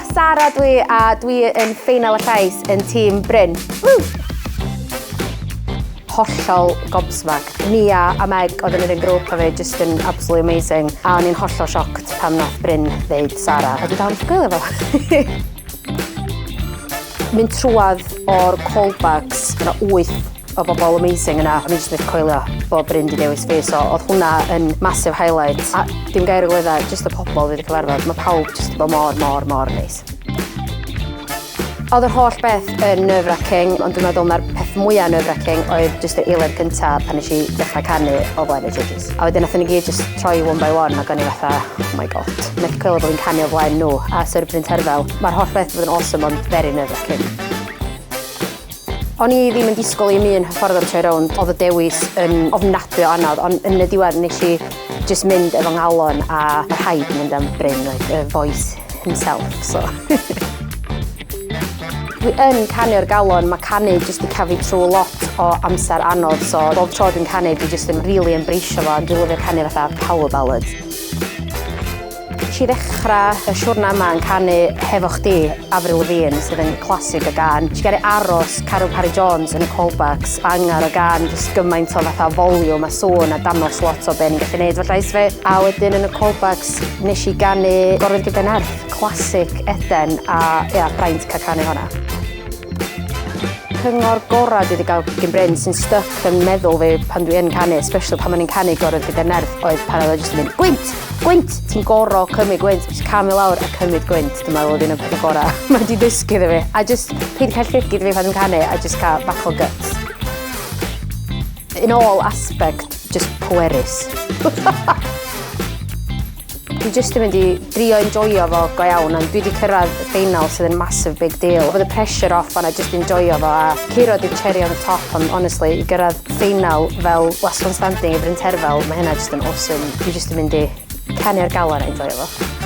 Sara dwi a dwi yn ffeinal y llais yn tîm Bryn. Woo! Hollol gobsmacked. Nia a Meg oedd yn yr un grŵp a fi, just yn absolutely amazing. A o'n i'n hollol shocked pam nath Bryn ddeud Sara. A dwi dal yn gwylio fo. Mynd trwadd o'r callbacks, yna wyth o bobl amazing yna, a mi jyst methu coelio bod Bryn 'di dewis fi, so oedd hwnna yn massive highlight. A dim gair o gelydda, jyst y pobl fi wedi cyfarfod, mae pawb jyst 'di bod mor, mor, mor neis. Oedd yr holl beth yn nerve-wracking, ond dwi'n meddwl mae'r peth mwyaf nerve-wracking oedd jyst yr eiliad cynta pan nes i ddechrau canu o flaen y judges. A wedyn nathon ni gyd jyst troi one by one ac o'n i fatha, "Oh my God." Methu coelio bod fi'n canu o flaen nhw a Sir Bryn Terfel. Mae'r holl beth 'di bod yn awesome ond very nerve-wracking. O'n i ddim yn disgwyl i mi un hyfforddwr troi rownd, oedd y dewis yn ofnadwy o anodd, ond yn y diwedd nes i jyst mynd efo ngalon a mae rhaid mynd am Bryn, like the voice himself, so. Dwi yn canu o'r galon, mae canu jyst 'di cael fi trwy lot o amser anodd, so bob tro dwi'n canu dwi jyst yn really embraceio fo, dwi'n lyfio canu fatha power ballads. Nes i ddechrau y siwrna yma yn canu Hefo Chdi, Avril Lavigne, sydd yn classic o gân. Nes i ganu Aros, Caryl Parry Jones yn y callbacks, banger o gân, jyst gymaint o fatha volume a sŵn a dangos lot o be ni'n gallu neud efo llais fi. A wedyn yn y callbacks nes i ganu Gorfod Gyda Nerth, classic Eden, a ia, braint cael canu hwnna. Cyngor gorau dwi wedi cael gyn Bryn sy'n stuck yn meddwl fi pan dwi yn canu, especially pan o'n i'n canu Gorfod Gyda Nerth, oedd pan oedd o jyst yn mynd, "Gwynt, gwynt, ti'n goro cymryd gwynt, jyst camu lawr a cymryd gwynt." Dwi'n meddwl oedd un o'r pethau gorau mae wedi dysgu iddo fi. A jyst paid cael llygid fi pan dwi'n canu a jyst cael bach o guts. In all aspect, just pwerus. Dwi jyst yn mynd i drio enjoyo fo go iawn, ond dwi wedi cyrraedd y ffeinal sydd yn massive big deal. Bod y pressure off fan a just enjoyo fo a curo di'r cherry on the top, ond honestly, i gyrraedd ffeinal fel last one standing i Bryn Terfel, mae hynna just yn awesome. Dwi jyst yn mynd i canu o'r galon a enjoyo fo.